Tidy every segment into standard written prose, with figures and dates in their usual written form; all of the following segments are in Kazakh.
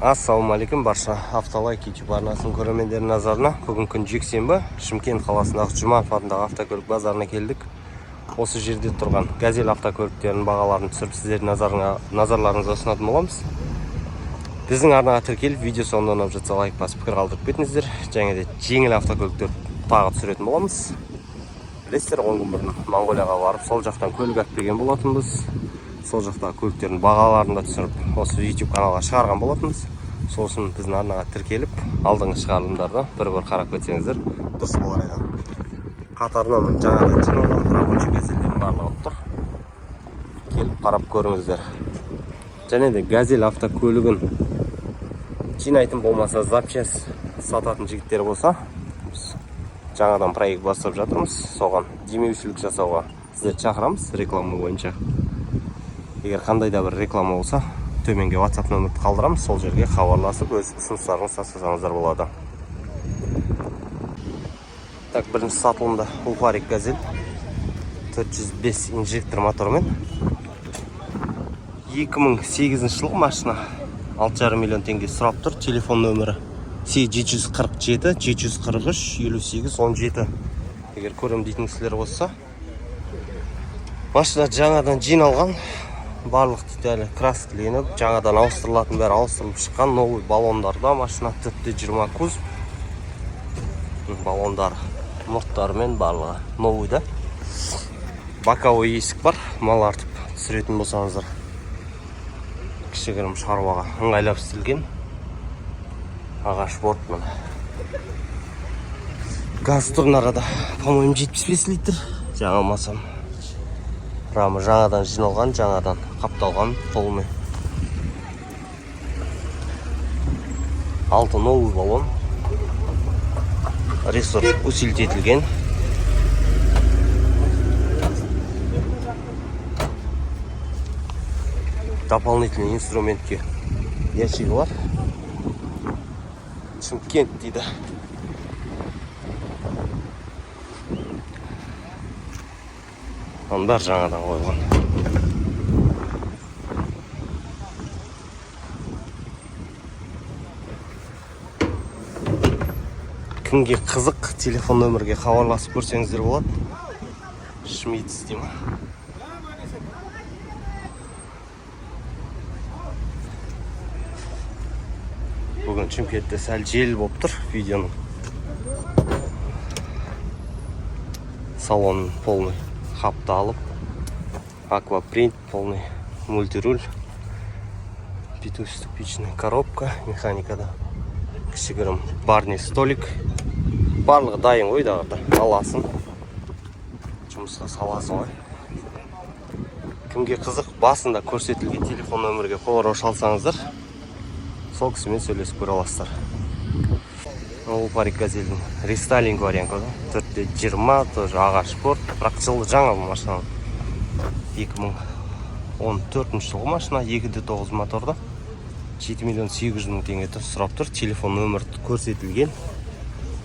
Ассалаумағалейкум, барша Автолайк YouTube арнасының көрермендерінің назарына. Бүгін күн жексенбі, Шымкент қаласындағы Жұманов атындағы автокөлік базарына келдік. Осы жерде тұрған Газель автокөліктерінің бағаларын түсіріп, сіздердің назарларыңызға ұсынатын боламыз. Біздің арнаға тіркеліп, видео соңында ұнап жатса, лайк басып, пікір қалдырып кетіңіздер. Және де жеңіл автокөліктер тағы түсіретін боламыз. Білесіздер, 10 күн бұрын Моңғолияға барып, сол жақтан көлік алып келген болатынбыз. Сол жақтағы көліктердің бағаларын да түсіріп, осы YouTube каналға шығарған болатынбыз. Сол үшін біздің арнаға тіркеліп, алдыңғы шығарылымдарды бір бір қарап кетсеңіздер, дұрыс болар еді. Қатарынан жаңадан жиналған рабочий Газельдердің барлығы тұр, келіп қарап көріңіздер. Және де Газель автокөлігін жинайтын болмаса, запчасть сататын жігіттер болса, біз жаңадан проект бастап жатырмыз. Соған демеушілік жасауға сіздерді шақырамыз. Реклама бойынша егер қандай да бір реклама болса, төменге WhatsApp нөмірді қалдырамыз, сол жерге хабарласып, өз ұсыныстарыңызды тастасаңыздар болады. Так, бірінші сатылымда Луфарик Газель 405 инжектор мотормен, 2008 жылғы машина, 6,5 миллион теңге сұрап тұр. Телефон нөмірі 747 743 58 17. Егер көрем дейтін кісілер болса, машина жаңадан жиналған, барлық деталі краскіленіп, жаңадан ауыстырылатын бәрі ауыстырылып шыққан, новый баллондарда машина, 4 де 20 кузов, баллондар мұрттарымен барлығы новый да. Боковой есік бар, мал артып түсіретін болсаңыздар, кішігірім шаруаға ыңғайлап істелген. Ағаш борт, міне, газ тұр мына арада, по-моему, 75 литр, жаңылмасам. Рама жаңадан жиналған, жаңадан қапталған, полный, алты новый баллон, рессор усилить етілген. Дополнительный инструментке ящигі бар. Шымкент дейді. Оның бәрі жаңадан қойылған. Кімге қызық, телефон нөмірге хабарласып көрсеңіздер болады. Шмидц дей ма? Бүгін Шымкентте сәл жел болып тұр. Видеоның салон полный қапталып, аквапринт, полный мультируль, пятиступичная коробка механикада, кішігірім барный столик, барлығы дайын ғой. Дағыда аласың, жұмысқа саласың ғой. Кімге қызық, басында көрсетілген телефон нөмірге қоңырау шалсаңыздар, сол кісімен сөйлесіп көре аласыздар. Ол Парик Газельдің рестайлинг варианты ғой, 4 де 20, тоже ағаш борт, бірақ жылы жаңа бұл машинаның, 2014 жылғы машина, 2 де 9 моторда, 7 миллион 800 мың теңге тұр, сұрап тұр. Телефон нөмірі көрсетілген,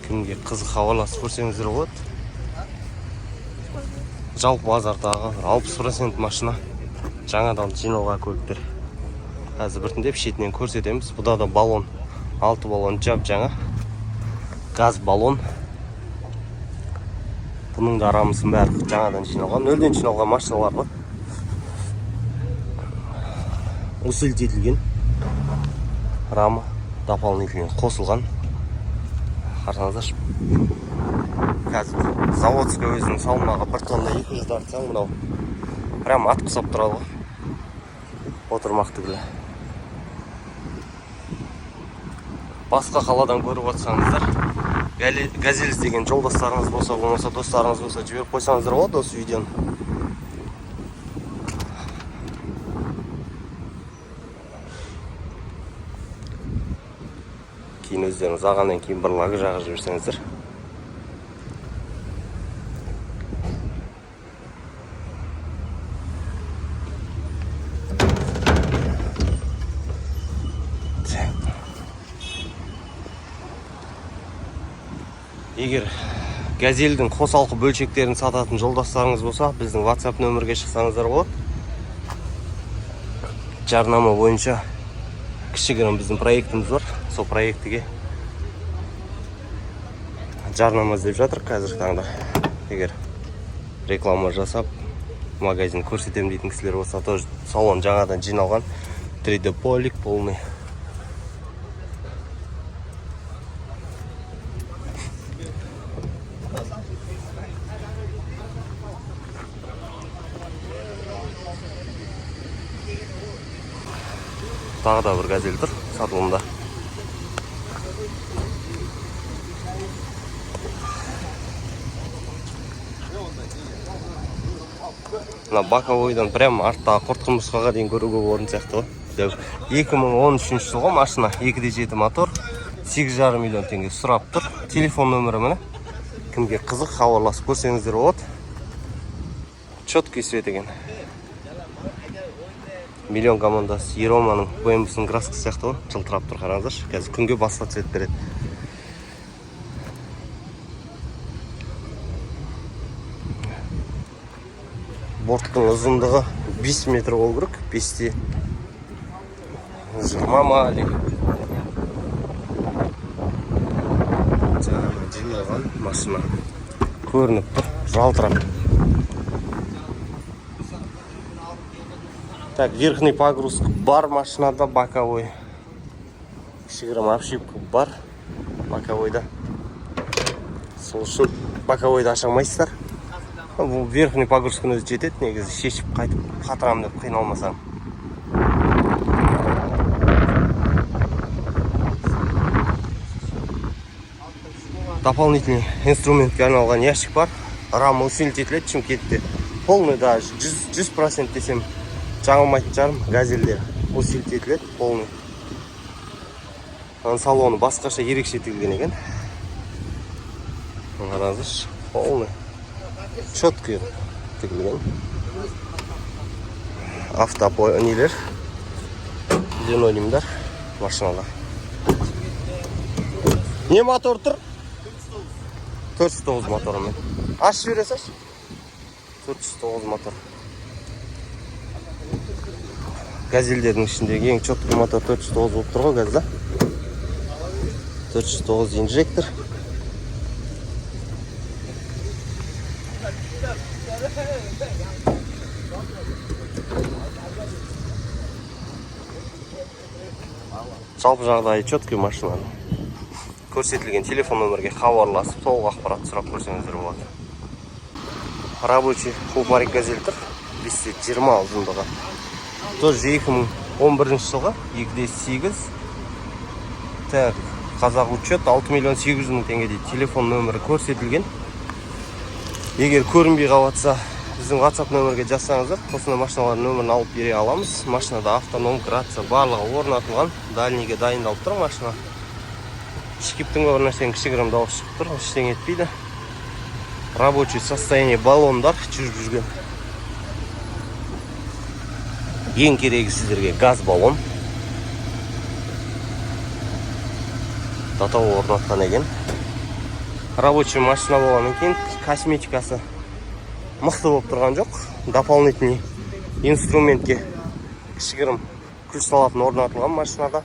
кімге қызық, хабарласып көрсеңіздер болады. Жалпы базардағы 60% машина жаңадан жиналған көліктер. Қазір біртіндеп шетінен көрсетеміз. Бұда да баллон, алты баллон жап жаңа, газ баллон. Бұның да рамасының бәрі жаңадан жиналған, нөлден жиналған машиналар ғой. Усилить етілген рама, дополнительный қосылған. Қарасаңыздаршы, қазір заводской өзінің салмағы 1 тонна 200 тартсаң, мынау прям ат құсап тұрады ғой, отырмақ түгілі. Басқа қаладан көріп жатсаңыздар, Газель іздеген жолдастарыңыз болса, болмаса достарыңыз болса, жіберіп қойсаңыздар болады осы видеоны. Кейін өздеріңіз алғаннан кейін бір лайк жағып жіберсеңіздер. Так. Егер Газельдің қосалқы бөлшектерін сататын жолдастарыңыз болса, біздің WhatsApp нөмірге шықсаңыздар болады. Жарнама бойынша Кішігірім біздің проектіміз бар, сол проектіге жарнама іздеп жатыр қазіргі таңда. Егер реклама жасап, магазин көрсетемін дейтін кісілер болса, тоже салон жаңадан жиналған, 3D полик полный. Тағы да бір Газель тұр сатылымда. Мына боковойдан прям арттағы құрт құмырсқаға дейін көруге болатын сияқты ғой. Дәу. 2013 жылғы машина, 2.7 мотор, 8,5 миллион теңге сұрап тұр. Телефон нөмірі міне. Кімге қызық, хабарласып көрсеңіздер болады. Четкий свет екен. Миллион командасы Ероманың BMW-сінің краскасы сияқты ғой, жылтырап тұр, қараңыздаршы. Қазір күнге басқа цвет береді. Борттың ұзындығы 5 метр болу керек, 5-те 20 ма әлде. Жаңа жиналған машина көрініп тұр, жалтырап. Так, верхний погрузка бар машинада, боковой. Кішігірім обшивка бар боковойда. Сол үшін боковойды аша алмайсыздар. Бұл верхний погрузканың өзі жетеді негізі, шешіп қайтып қатырамын деп қиналмасаң. Дополнительный инструментке арналған ящик бар. Рама усилить етіледі Шымкентте. Полный, даже 100% десем жаңылмайтын шығармын, Газельдер усилить етіледі полный. Оның салоны басқаша, ерекше тігілген екен. Қараңыздаршы, полный четкий тігілген. Автопо нелер, линолеумдар машинада. Не мотор тұр? 409 моторымен. Ашып жібере салшы. 409 мотор. Газельдердің ішіндегі ең четкий мотор 409 болып тұр ғой қазір, да? 409 инжектор. Жалпы жағдайы четкий машинаның. Көрсетілген телефон нөмірге хабарласып, толық ақпарат сұрап көрсеңіздер болады. Рабочий Хупарик Газель тұр, 5.20 ұзындығы. Тоже 2011 жылғы, 2.8. Так, қазақ учет 6 миллион 800 мың теңге дейді. Телефон нөмірі көрсетілген. Егер көрінбей қалатса, біздің WhatsApp нөмірге жазсаңыздар, осындай машиналардың нөмірін алып бере аламыз. Машинада автоном, рация барлығы орнатылған. Дальнийге дайындалып тұр машина. Шкиптің бір нәрсенің кішігірім дауысы шығып тұр, ештеңе етпейді. Рабочий состояние, баллондар жүріп жүрген. Ең керегі сіздерге газ баллон. Датау орнатқан екен. Рабочий машина болғаннан кейін косметикасы мықты болып тұрған жоқ. Дополнительный инструментке кішігірім күл салатын орнатылған машинада.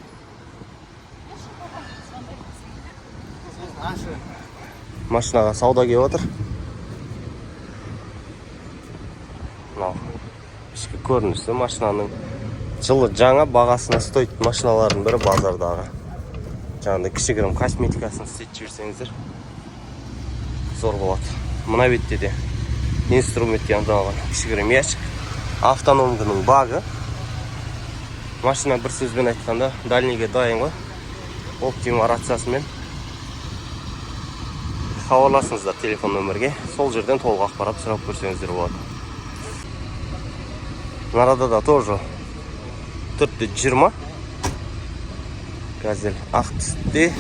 Машинаға сауда келіп отыр. Мынау ішкі көрінісі машинаның. Жылы жаңа, бағасына стоит машиналардың бірі базардағы. Жаңағыдай кішігірім косметикасын істетіп жіберсеңіздер, зор болады. Мына бетте де инструментке арналған кішігірім ящик. Автономканың багы. Машина бір сөзбен айтқанда, дальнийге дайын ғой. Оптима рациясымен. Хабарласыңыздар телефон нөмірге, сол жерден толық ақпарат сұрап көрсеңіздер болады. Нарада да тоже 4.20 Газель ақ түсте,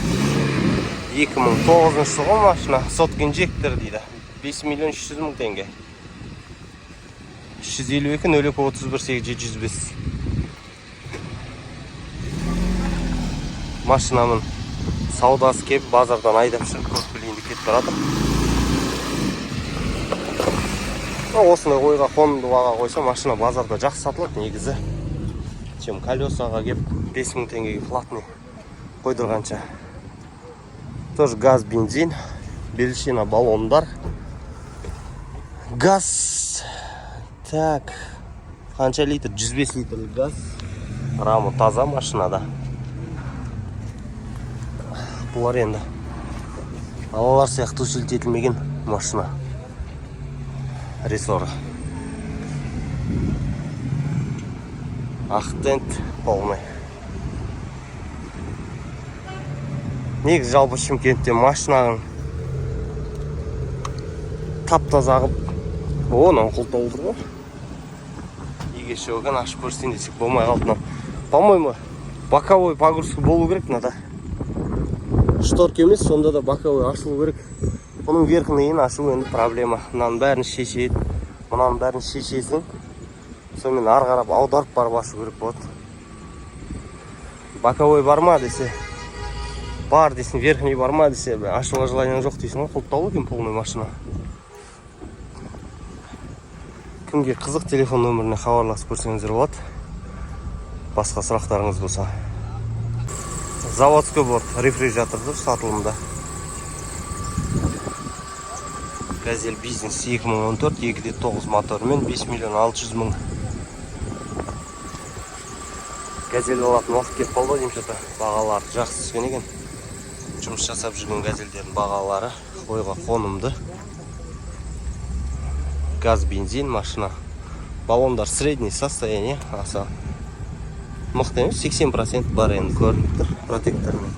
2009 жылғы машина, сотка инжектор дейді, 5 миллион 300 мың теңге. 352 02 31 8705. Машинамын саудасы келіп, базардан айдап шығып, көріп келейін деп кетіп бара жатыр. Осындай ойға қонымды баға қойса, машина базарда жақсы сатылады негізі. Чем колесаға кеп 5000 теңгеге платный қойдырғанша. Тоже газ, бензин, белшина, баллондар. Газ. Так. Қанша литр? 105 литрлік газ. Рамы таза машинада. Бұлар енді алалар сияқты усилить етілмеген машина. Рессоры. Ақ тент полный. Негізі, жалпы Шымкентте машинаның тап таза қылып, о, мынау құлыптаулы тұр ғой. Егер екен, ашып көрсетейін десек, болмай қалды мынау. По-моему, боковой погрузка болу керек мынада. Шторка емес, сонда да боковой ашылу керек. Бұның верхнийін ашу енді проблема. Мынаның бәрін шешеді, мынаның бәрін шешесің, сонымен ары қарап аударып барып ашу керек болады. Боковой бар ма десе, бар дейсің, верхний бар ма десе, ашуға желание жоқ дейсің ғой. Құлыптаулы екен полный машина. Кімге қызық, телефон нөміріне хабарласып көрсеңіздер болады, басқа сұрақтарыңыз болса. Заводской борт, рефрижератор тұр сатылымда. Газель Бизнес 2014, 2.9 моторымен, 5 миллион 600 мың. Газель алатын уақыт келіп қалды ғой деймін, что-то бағалары жақсы түскен екен. Жұмыс жасап жүрген газельдердің бағалары ойға қонымды. Газ, бензин машина. Баллондар средний состояние, аса мықты емес, 80% бар енді, көрініп тұр протектормен.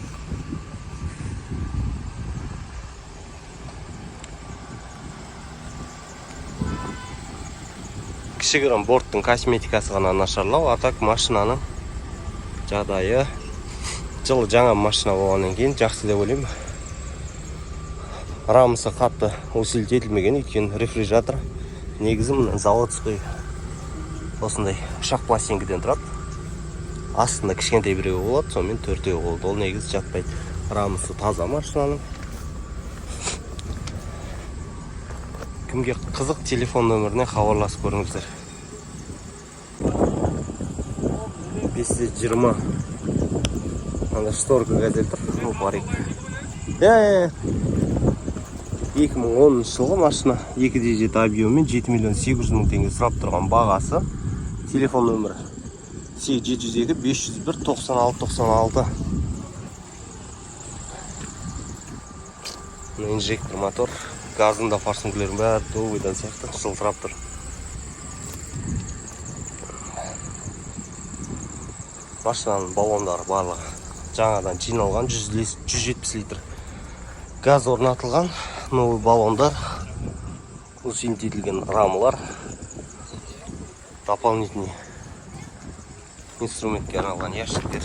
Кішігірім борттың косметикасы ғана нашарлау, а так машинаның жағдайы жылы жаңа машина болғаннан кейін жақсы деп ойлаймын. Рамасы қатты усилить етілмеген, өйткені рефрижератор. Негізі мына заводской осындай үш ақ пластинкіден тұрады, астында кішкентай біреуі болады, сонымен төртеуі болды, ол негізі жатпайды. Рамасы таза машинаның. Кімге қызық, телефон нөміріне хабарласып көріңіздер. 5.20, анда шторка газель тұр. Барик, иә, иә. 2010 жылғы машина, 2.7 объеммен, 7 миллион 800 мың теңге сұрап тұрған бағасы. Телефон нөмірі 8702 501 96 96. Мына инжектор мотор, газының да форсункілерінің бәрі новыйдан сияқты жылтырап тұр. Машинаның баллондары барлығы жаңадан жиналған, 170 литр газ орнатылған, новый баллондар, усилить етілген рамалар, дополнительный инструментке арналған ящиктер.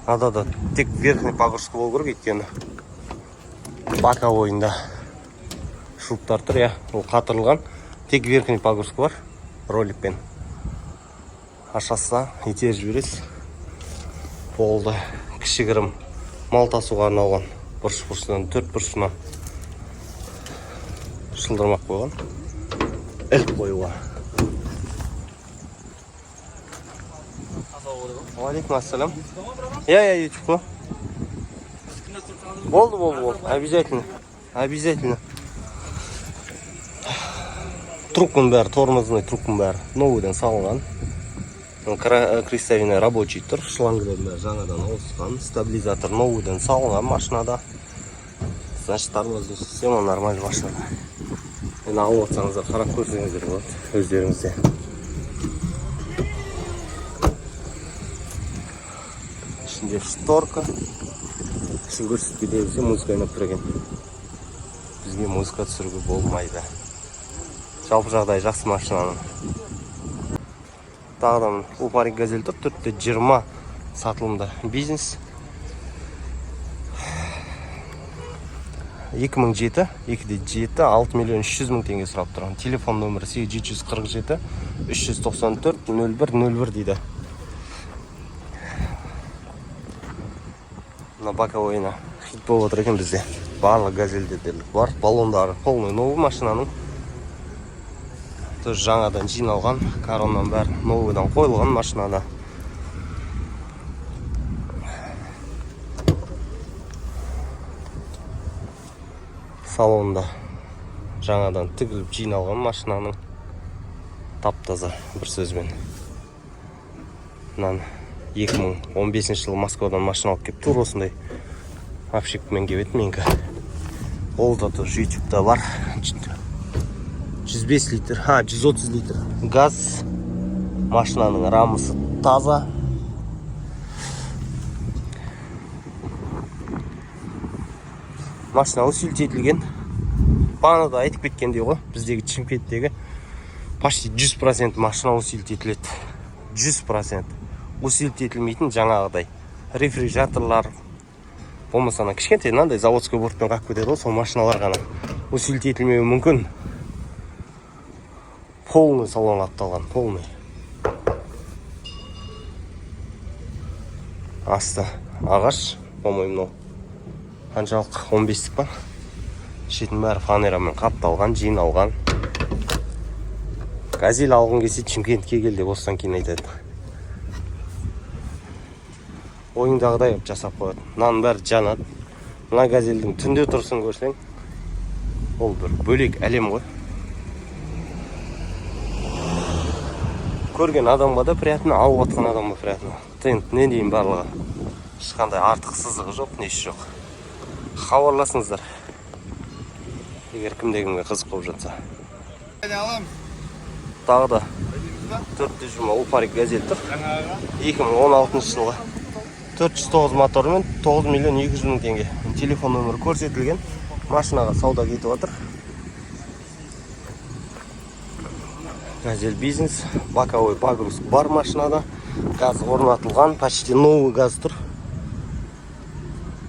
Надо да тек верхний погрузка болу керек, өйткені боковойында шуруптар тұр, иә, ол қатырылған. Тек верхний погрузка бар, роликпен ашасыз, итеріп жібересіз, болды. Кішігірім мал тасуға арналған бұрыш бұрышынан, төрт бұрышынан шылдырмақ қойған, іліп қоюға. Уағалейкум ассалам. Иә, иә, Ютуб қой. Болды, болды, болды, обязательно, обязательно. Трубканың бәрі, тормозной трубканың бәрі новыйдан салынған. Крестовина рабочий тұр, шлангілердің бәрі жаңадан ауысқан, стабилизатор новыйдан салынған машинада. Значит, тормозной система нормальный машинада. Енді алып жатсаңыздар, қарап көрсеңіздер болады өздеріңізде. Ішінде шторка. Ішін көрсетіп кетейін десе, музыка ойнап тұр екен, бізге музыка түсіруге болмайды. Жалпы жағдайы жақсы машинаның. Тағы да Лупарик газель тұр, 4.20, сатылымда, бизнес, 2007, 2.7, 6 миллион 300 мың теңге сұрап тұрған. Телефон нөмірі 8747 394 01 01 дейді. Мына боковойына хит болып отыр екен бізде. Барлық газельде дерлік бар. Баллондары полный новый машинаның. Тоже жаңадан жиналған, коронаның бәрі новыйдан қойылған машинада. Салонда жаңадан тігіліп жиналған машинаның, тап таза бір сөзбен. Мынаны 2015 жылы Москвадан машина алып келіп, тура осындай обшивкамен келіп еді менікі. Ол да тоже ютубта бар. 105 литр, а 130 литр газ. Машинаның рамасы таза. Машина усилить етілген. Бағана да айтып кеткендей ғой, біздегі Шымкенттегі почти 100% машина усилить етіледі. 100% усилить етілмейтін жаңағыдай рефрижераторлар болмаса ана кішкентай мынандай заводской бортпен қалып кетеді ғой, сол машиналар ғана усилить етілмеуі мүмкін. Полный салон қапталған, полный. Асты ағаш, по-моему, мынау қаншалық, 15-тік па? Шетінің бәрі фанерамен қапталған, жиналған. «Газель алғың келсе, Шымкентке кел» деп осыдан кейін айтады. Ойыңдағыдай қылып жасап қояды. Мынаның бәрі жанады. Мына газельдің түнде тұрсын көрсең, ол бір бөлек әлем ғой. Көрген адамға да приятно, алып жатқан адамға приятно. Тент не дейін, барлығы, ешқандай артық сызығы жоқ, несі жоқ. Хабарласыңыздар, егер кімде кімге қызық болып жатса. Аламыз. Тағы да Дейміз ба? 420 лупарик газель тұр. Жаңағы. 2016 жылғы, 409 моторымен, 9 миллион 200 мың теңге. Телефон нөмірі көрсетілген. Машинаға сауда кетіп жатыр. Газель бизнес, боковой погрузка бар машинада. Газ орнатылған, почти новый газ тұр.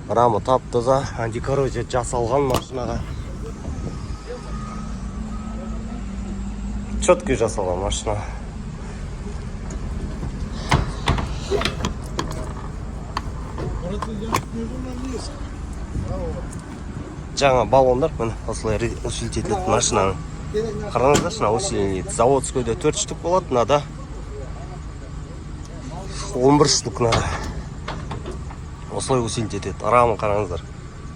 Рама тап таза, антикоррозия жасалған машинаға. Четкий жасалған машина. Жаңа баллондар, міне, осылай усилить етіледі машинаның. Қараңыздаршы, мына усиление. Заводскойда 4 штук болады, мынада 11 штук надо. Осылай усилить етеді. Рама қараңыздар.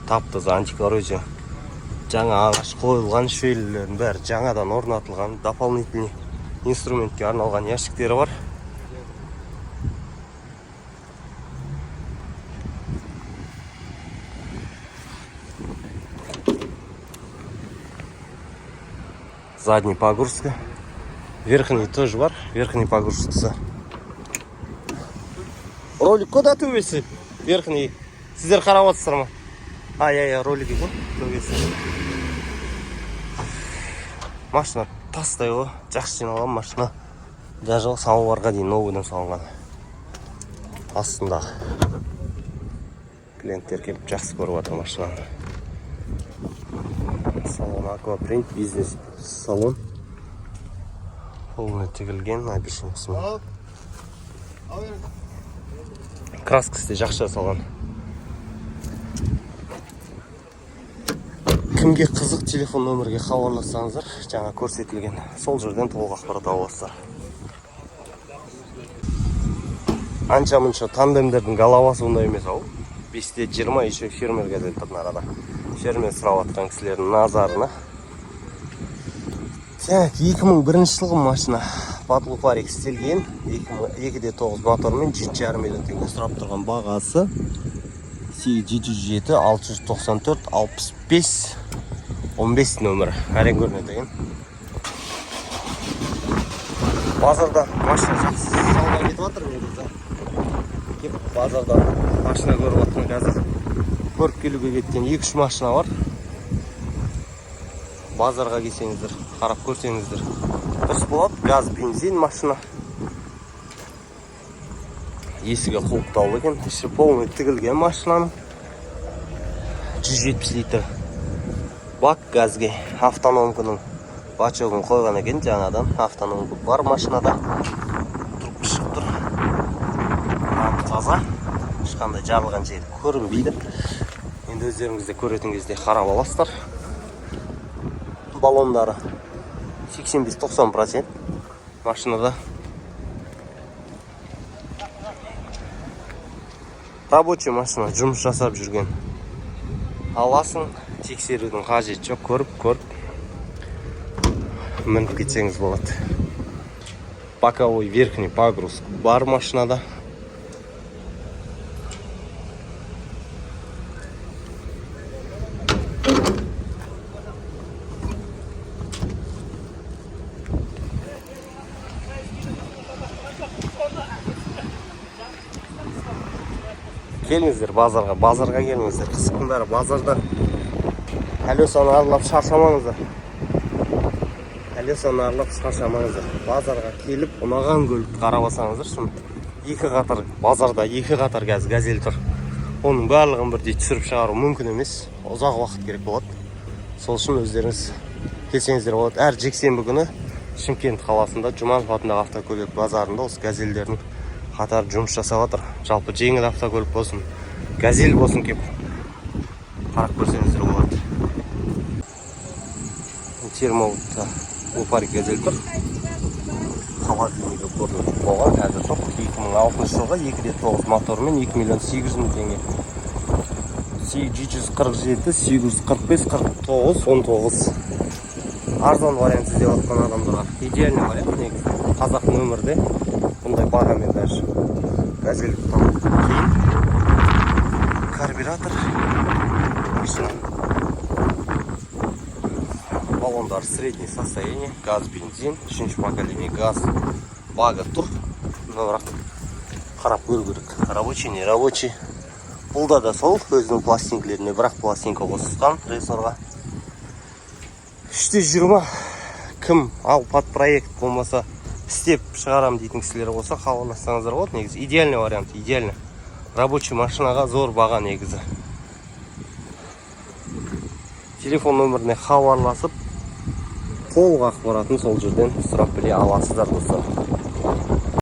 Тап таза, антикоррозия. Жаңа ағаш қойылған, швеллерлердің бәрі жаңадан орнатылған, дополнительный инструментке арналған ящиктері бар. Задний погрузка. Верхний тоже бар. Верхний погрузкасы. Ролик куда төбесі? Верхний. Сіздер қарап отырсыздар ма? А, иә, иә, ролик екен төбесі. Машина тастай ғой, жақсы жиналған машина. Даже самоварға дейін новыйдан салынған. Астында клиенттер келіп жақсы көріп жатыр машинаны. Салон аквапринт, бизнес салон. Полный тігілген, обешенкасымен. Ал. Ал бері. Краскасы да жақсы жасалған. Кімге қызық, телефон нөмірге хабарлассаңыздар, жаңа көрсетілген, сол жерден толық ақпарат ала аласыздар. Анша мұнша тандемдердің головасы ондай емес ау. 5-те 20 еще фермер газель тұр арада. Фермер сұрап жатқан кісілердің назарына. Так, 2001 жылғы машина. Под лупарик істелген, 2-де 9 мотормен, 7,5 миллион теңге сұрап тұрған бағасы. 8707 694 65 15 нөмірі. Әрең көрінеді екен. Базарда машина жақсы сауда кетіп жатыр негізі. Кеп базарда машина көріп жатқан, қазір көріп келуге кеткен 2-3 машина бар. Базарға келсеңіздер, қарап көрсеңіздер дұрыс болады. Газ, бензин машина. Есігі құлыптаулы екен, іші полный тігілген машинаның. 170 литр бак газге, автономканың бачогын қойған екен жаңадан. Автономка бар машинада. Трубка шығып тұр. Рам таза, ешқандай жарылған жері көрінбейді. Енді өздеріңіз де көретін кезде қарап аласыздар. Баллондары 80 85-90% машинада. Рабочий машина, жұмыс жасап жүрген. Аласың, тексерудің қажеті жоқ, көріп көріп мініп кетсеңіз болады. Боковой верхний погрузка бар машинада. Келіңіздер базарға, базарға келіңіздер. Қызықтың бәрі базарда. Колесоны аралап шаршамаңыздар. Колесоны аралап шаршамаңыздар. Базарға келіп, ұнаған көлікті қарап алсаңыздар, шын екі қатар базарда, екі қатар қазір Газель тұр. Оның барлығын бірдей түсіріп шығару мүмкін емес. Ұзақ уақыт керек болады. Сол үшін өздеріңіз келсеңіздер болады. Әр жексенбі күні Шымкент қаласында Жұманов атындағы автокөлік базарында осы Газельдердің қатары жұмыс жасап жатыр. Жалпы жеңіл автокөлік болсын, Газель болсын, кеп қарап көрсеңіздер болады. Термоутта опарик Газель тұр. Холодильнигі көрініп болған, қазір жоқ. 2006 жылғы 2.9 мотормен 2 миллион 800 мың теңге. 747 845 49 19. Арзан вариант іздеп жатқан адамдарға идеальный вариант негізі. Қазақ нөмірде бұндай бағамен даже Газель табу қиын. Карбюратор машина. Баллондар средний состояние, газ, бензин, үшінші поколение газ, бага тұр. Но бірақ қарап көру керек. Рабочий, не рабочий. Бұлда да сол, өзінің пластинкілеріне бірақ пластинка қосылған рессорға. 320. Кім ал под проект болмаса істеп шығарам дейтін кісілер болса, хабарлассаңыздар болады. Негізі идеальный вариант, идеально. Рабочий машинаға зор баға негізі. Телефон нөміріне хабарласып, толық ақпаратын сол жерден сұрап біле аласыздар, достар.